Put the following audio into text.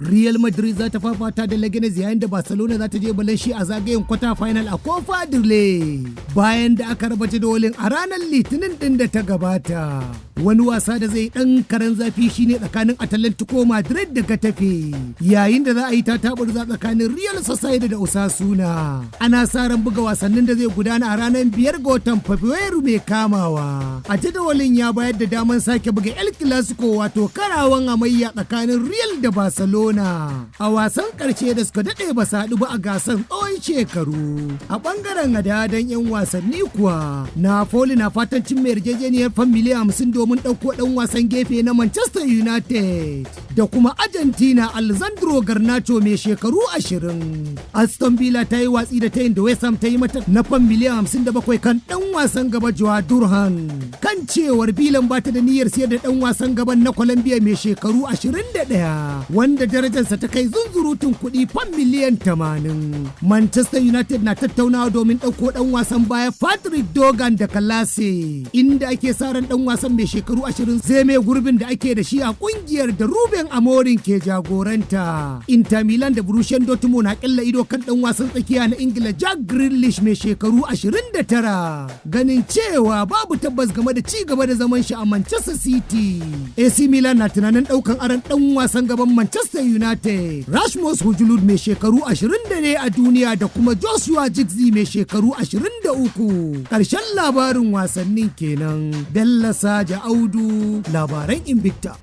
Real Madrid za ta fafata da Leganes, yayin da Barcelona za ta je Valencia a zagayen quarter final a Copa del Rey, bayan da aka raba jadawalin a ranar Litinin din da ta gabata. Wani wasa da zai dan karen zafi shine tsakanin Atlantico Madrid da Getafe, yayin da za a yi ta taburza tsakanin Real Sociedad da Osasuna. Ana sa ran buga wasannin da zai gudana a ranar 5 ga watan Fabrairu mai kamawa. A jadawalin ya bayar da daman sake buga El Clasico, wato karawan amayya tsakanin Real da Barcelona, a wasan karshe da suka daɗe ba su haɗu ba a gasar tsawon shekaru. A ɓangaren hada-hadan 'yan wasanni kuwa, Napoli na fatan cin yarjejeniyar fan miliyan 50 domin ɗauko ɗan wasan gefe na Manchester United da kuma Argentina, Alejandro Garnacho mai shekaru 20. Aston Villa ta yi watsi da tayin da West Ham ta yi mata na fan miliyan 57 kan ɗan wasan gaba Joao Durhan, kan cewar Villan ba ta da niyyar siyar da ɗan wasan gaban na Colombia mai shekaru 21, wanda darajarsa ta kai zunzurutun kuɗi fan miliyan 80. Manchester United na tattaunawa domin ɗauko ɗan wasan baya Patrick Dorgu da Kalase, inda ake sa ran ɗan wasan mai shekaru 20 zai mai gurbin da ake da shi a ƙungiyar da Ruben Amorim ke jagoranta. Inter Milan da Borussia Dortmund na ƙilla ido kan ɗan wasan tsakiya na Ingila Jack Grealish mai shekaru 29, ganin cewa babu tabbas game da ci gaba da zaman shi a Manchester City. AC Milan na tunanin ɗaukan aron ɗan wasan gaban Manchester United Rasmus Hojlund mai shekaru 20 ne a duniya da kuma Joshua Zirkzee mai shekaru 23. Ƙarshen labarin wasannin kenan. Bello Saja Audu, labaran Invicta.